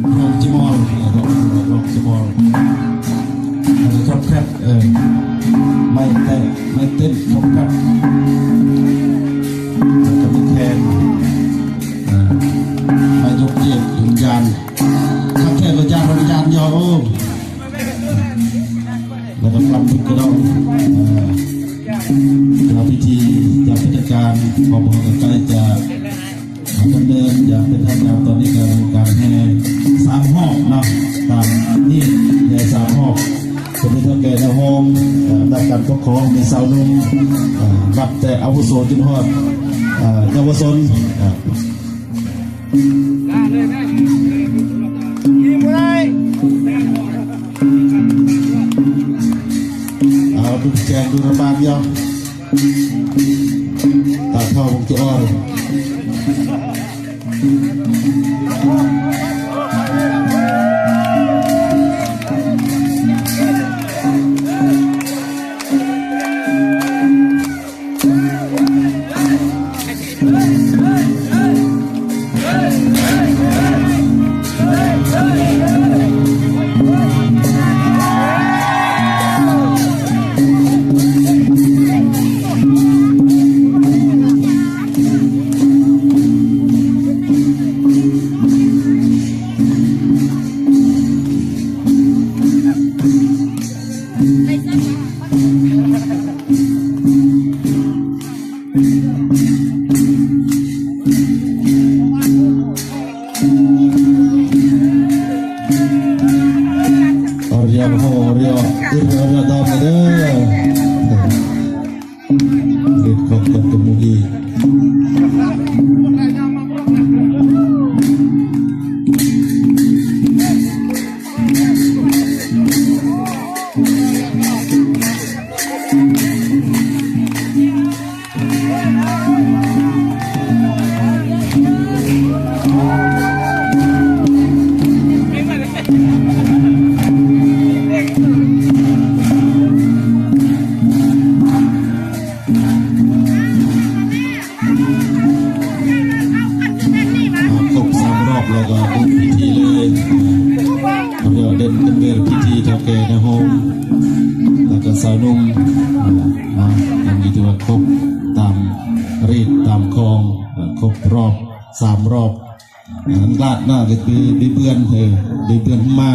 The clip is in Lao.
ຮ້ອງຈີມອນ ເອີ ຮ້ອງ ຮ້ອງຈີມອນ ເອີ ຄອບແຄບ ເອີ ໄມ້ແຕະ ໄມ້ເຕັ້ນ ຄອບແຄບ ແລ້ວກໍມີແຄນ ເອີ ໄມ້ຍົກເຈກ ຍານ ຄັບແຄບ ຍານ ຍານ ຍອ ໂອ້ ແລ້ວກໍກຳບຸດກະດອງ ເອີ ເຈົ້າພິທີ ເຈົ້າພິທີການ ຂອງພວກເຮົາກໍໃກ້ຈະ ດຳເນີນຢ່າງເປັນທາງການ. ຕອນນີ້ກໍເປັນການແຫ່ສາມຮອບເນາະ ຕາມນີ້ແຫ່ສາມຮອບ ເປັນເຖົ້າແກ່ນາຍໂຮງ ເອີ ອຳນາດການປົກຄອງ ມີຊາວໜຸ່ມ ເອີ ນັບແຕ່ອາວຸໂສຈົນຮອດ ເອີ ເຍົາວະຊົນ ເອີ ເອົາ ດູແຈງດູລະບາບຢູ່. ຕາເຖົ້າວົງຈອນ ອາວ ຮຽວ ຮຽວ ຮຽວ ຕາມເດີ ເຮັດຂອງກັນກັບໝູ່ອີກ. ອ່າ ຄົບສາມຮອບແລ້ວກໍເລີ່ມພິທີເລີຍ. ເລີ່ມເດີນ ດຳເນີນພິທີ ເຖົ້າແກ່ນາຍໂຮງ ແລ້ວກໍຊາວໜຸ່ມ ອ່າ ອັນນີ້ຖືວ່າຄົບຕາມຮີດຕາມຄອງ ອ່າ ຄົບຮອບສາມຮອບ. ອັນລາດໜ້າກໍຄືໄດ້ເບືອນ ເອີ ໄດ້ເບືອນມາ.